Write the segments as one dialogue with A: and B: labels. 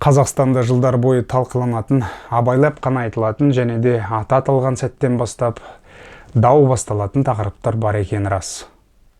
A: Қазақстанда жылдар бойы талқыланатын, абайлап қана айтылатын және де аты аталған сәттен бастап дау басталатын тақырыптар бар екені рас.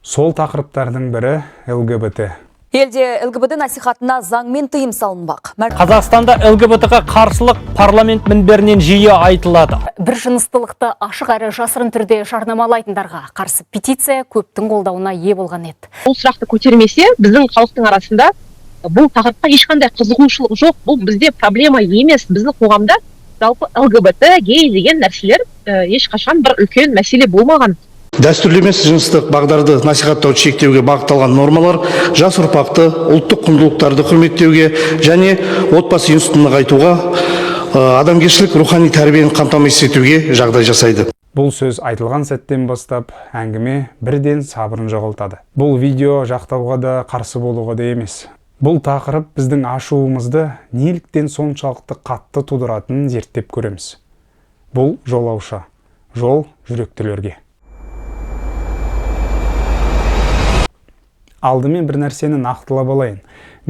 A: Сол тақырыптардың бірі ЛГБТ.
B: Елде ЛГБТ насихатына заңмен тыйым салынбақ.
C: Қазақстанда ЛГБТ-ға қарсылық парламент мінберінен жиі айтылады.
D: Бір жыныстылықты ашық әрі жасырын түрде жарнамалайтындарға қарсы петиция көптің қолдауына ие болған еді.
E: Бұл сұрақты көтермесе, біздің халықтың арасында бұл тақырыпқа ешқандай қызығушылық жоқ. Бұл бізде проблема емес. Біздің қоғамда жалпы ЛГБТ, гей деген нәрселер ешқашан бір үлкен мәселе болмаған.
F: Дәстүрлі емес жыныстық бағдарды насихаттауды шектеуге бағытталған нормалар жас ұрпақты ұлттық құндылықтарды құрметтеуге және отбасы институтын нығайтуға, адамгершілік рухани тәрбиені қамтамасыз етуге жағдай жасайды.
A: Бұл сөз айтылған сәттен бастап әңгіме бірден сабырын жоғалтады. Бұл видео жақтауға да, қарсы болуға да емес. Бұл тақырып біздің ашуымызды неліктен соншалықты қатты тудыратынын зерттеп көреміз. Бұл жолаушы, жол жүректілерге. Алдымен бір нәрсені нақтылап алайын.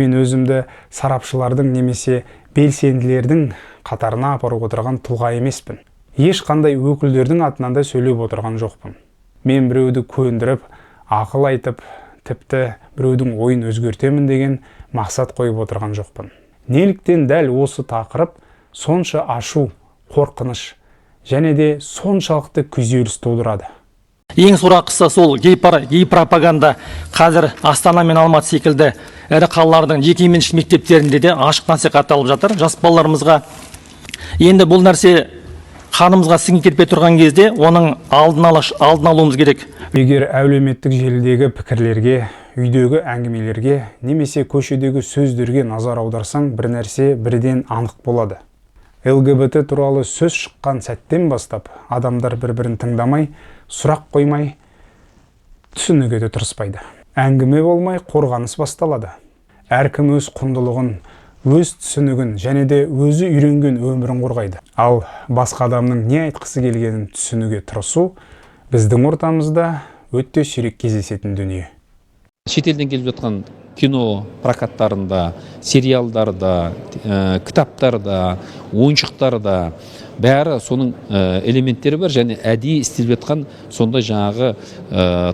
A: Мен өзімді сарапшылардың немесе белсенділердің қатарына апарып отырған тұлға емеспін. Ешқандай өкілдердің атынан да сөйлеп отырған жоқпын. Мен біреуді көндіріп, ақыл айтып, тіпті біреудің ойын өзгертемін деген мақсат қойып отырған жоқпын. Неліктен дәл осы тақырып сонша ашу, қорқыныш және де соншалықты күйзеліс тудырады?
C: Ең сорақысы сол гей пропаганда қазір Астана мен Алматы секілді ірі қалалардың жекеменшік мектептерінде де ашық насихатталып жатыр жас балаларымызға. Енді бұл нәрсе қанымызға сіңіп кетпей тұрған кезде оның алдын алуымыз керек.
A: Егер әлеуметтік желідегі пікірлерге, үйдегі әңгімелерге немесе көшедегі сөздерге назар аударсаң, бір нәрсе бірден анық болады. ЛГБТ туралы сөз шыққан сәттен бастап адамдар бір-бірін тыңдамай, сұрақ қоймай, түсінуге де тырыспайды. Әңгіме болмай қорғаныс басталады. Әркім өз құндылығын, өз түсінігін және де өзі үйренген өмірін қорғайды. Ал басқа адамның не айтқысы келгенін түсінуге тырысу біздің ортамызда өте сирек кездесетін дүние.
G: Шетелден келіп жатқан кино прокаттарында, сериалдарда, кітаптарда, ойыншықтарда бәрі соның элементтері бар және әдейі істеліп жатқан сондай жаңағы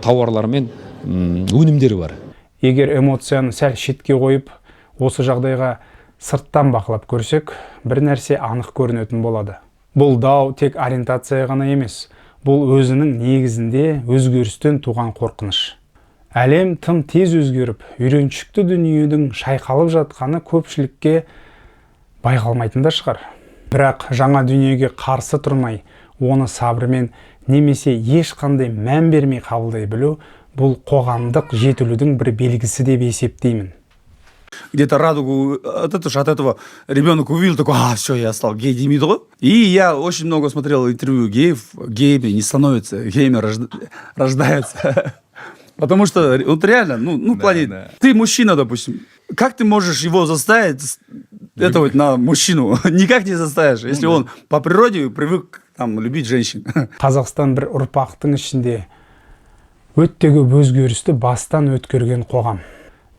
G: тауарлар мен өнімдері бар.
A: Егер эмоцияны сәл шетке қойып, осы жағдайға сырттан бақылап көрсек, бір нәрсе анық көрінетін болады. Бұл дау тек ориентация ғана емес, бұл өзінің негізінде өзгерістен туған қорқыныш. Әлем тым тез өзгеріп, үйреншікті дүниенің шайқалып жатқаны көпшілікке байқалмайтын да шығар. Бірақ жаңа дүниеге қарсы тұрмай, оны сабырмен немесе ешқандай мән бермей қабылдай білу, бұл қоғамдық жетілудің бір белгісі деп есептеймін.
H: Где-то радугу от этого, от этого ребенок увидел, такой: а, все, я стал гей, демейді ғой. И я очень много смотрел интервью геев, геями не становятся, геями рождаются. Потому что, вот реально, ну, в плане, ты мужчина, допустим, как ты можешь его заставить это вот на мужчину? Никак не заставишь, если он по природе привык там любить женщин.
A: Қазақстан бір ұрпақтың ішінде өте көп өзгерісті бастан өткерген қоғам.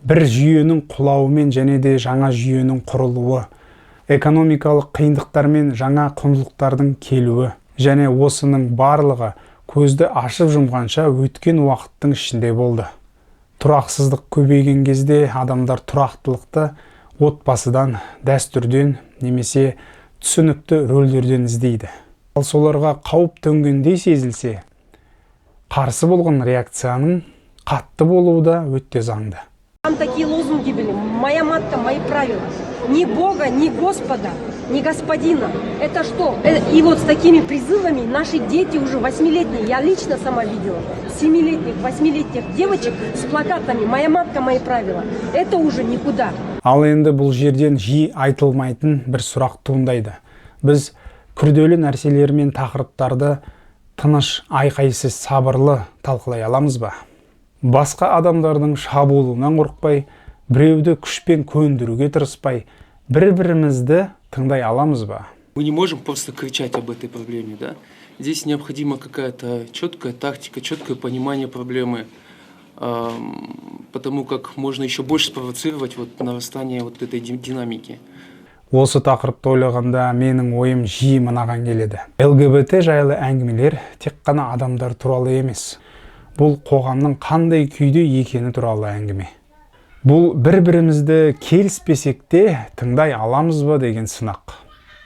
A: Бір жүйенің құлауымен және де жаңа жүйенің құрылуы, экономикалық қиындықтар мен жаңа құндылықтардың келуі және осының барлығы көзді ашып жұмғанша өткен уақыттың ішінде болды. Тұрақсыздық көбейген кезде адамдар тұрақтылықты отбасыдан, дәстүрден немесе түсінікті рөлдерден іздейді. Ал соларға қауіп төнгендей сезілсе, қарсы болған реакцияның қатты болуы да өте заңды.
I: Там такие лозунги были: «Моя матка, мои правила». Ни Бога, ни Господа, ни Господина. Это что? И вот с такими призывами наши дети уже 8-летние, я лично сама видела, 7-летних, 8-летних девочек с плакатами «Моя матка, мои правила». Это уже никуда.
A: Ал енді бұл жерден жиі айтылмайтын бір сұрақ туындайды. Біз күрделі нәрселер мен тақырыптарды тыныш, айқайсыз, сабырлы талқылай аламыз ба? Басқа адамдардың шабуылынан қорықпай, біреуді күшпен көндіруге тырыспай, бір-бірімізді тыңдай аламыз ба?
J: Мы не можем просто кричать об этой проблеме, да? Здесь необходима какая-то четкая тактика, четкое понимание проблемы, потому как можно еще больше спровоцировать вот нарастание вот этой динамики.
A: Осы тақырыпты ойлағанда, менің ойым жиі мынаған келеді: ЛГБТ жайлы әңгімелер тек қана адамдар туралы емес, бұл қоғамның қандай күйде екені туралы әңгіме. Бұл бір бірімізді келіспесек те, тыңдай аламыз ба деген сынақ.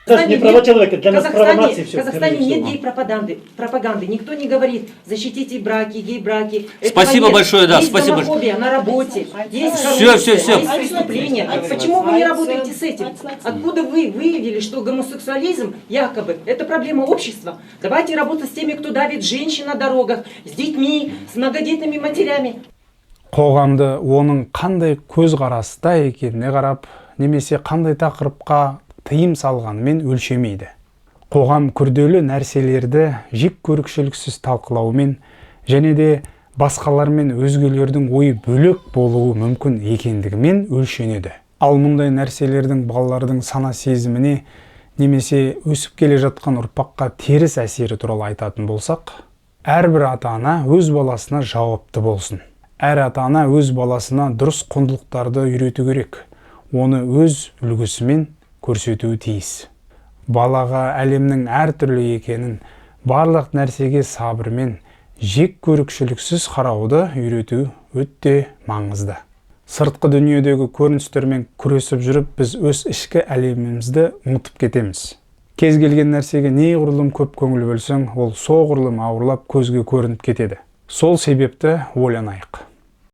K: Это же не права человека, для нас права нации
L: В
K: все.
L: Казахстане нет гей-пропаганды. Пропаганды. Никто не говорит: защитите браки, гей-браки. Этого
M: Спасибо
L: нет.
M: большое, да,
L: Есть
M: спасибо.
L: Гомофобия на работе, есть
M: Всё,
L: коррупция,
M: всё, всё.
L: есть преступления. Почему вы не работаете с этим? Откуда вы выявили, что гомосексуализм якобы это проблема общества? Давайте работать с теми, кто давит женщин на дорогах, с детьми, с многодетными матерями.
A: Қоғамды оның қандай көзқараста екеніне қарап немесе қандай тақырыпқа тыйым салғанымен өлшемейді. Қоғам күрделі нәрселерді жек көрушіліксіз талқылаумен және де басқалармен өзгелердің ойы бөлек болуы мүмкін екендігімен өлшенеді. Ал мұндай нәрселердің балалардың сана сезіміне немесе өсіп келе жатқан ұрпаққа теріс әсері туралы айтатын болсақ, әрбір ата ана өз баласына жауапты болсын. Әр ата ана өз баласына дұрыс құндылықтарды үйрету керек, оны өз үлгісімен көрсетуі тиіс. Балаға әлемнің әртүрлі екенін, барлық нәрсеге сабырмен, жек көрушіліксіз қарауды үйрету өте маңызды. Сыртқы дүниедегі көріністермен күресіп жүріп, біз өз ішкі әлемімізді ұмытып кетеміз. Кез келген нәрсеге неғұрлым көп көңіл бөлсең, ол соғұрлым ауырлап, көзге көрініп кетеді. Сол себепті ойланайық.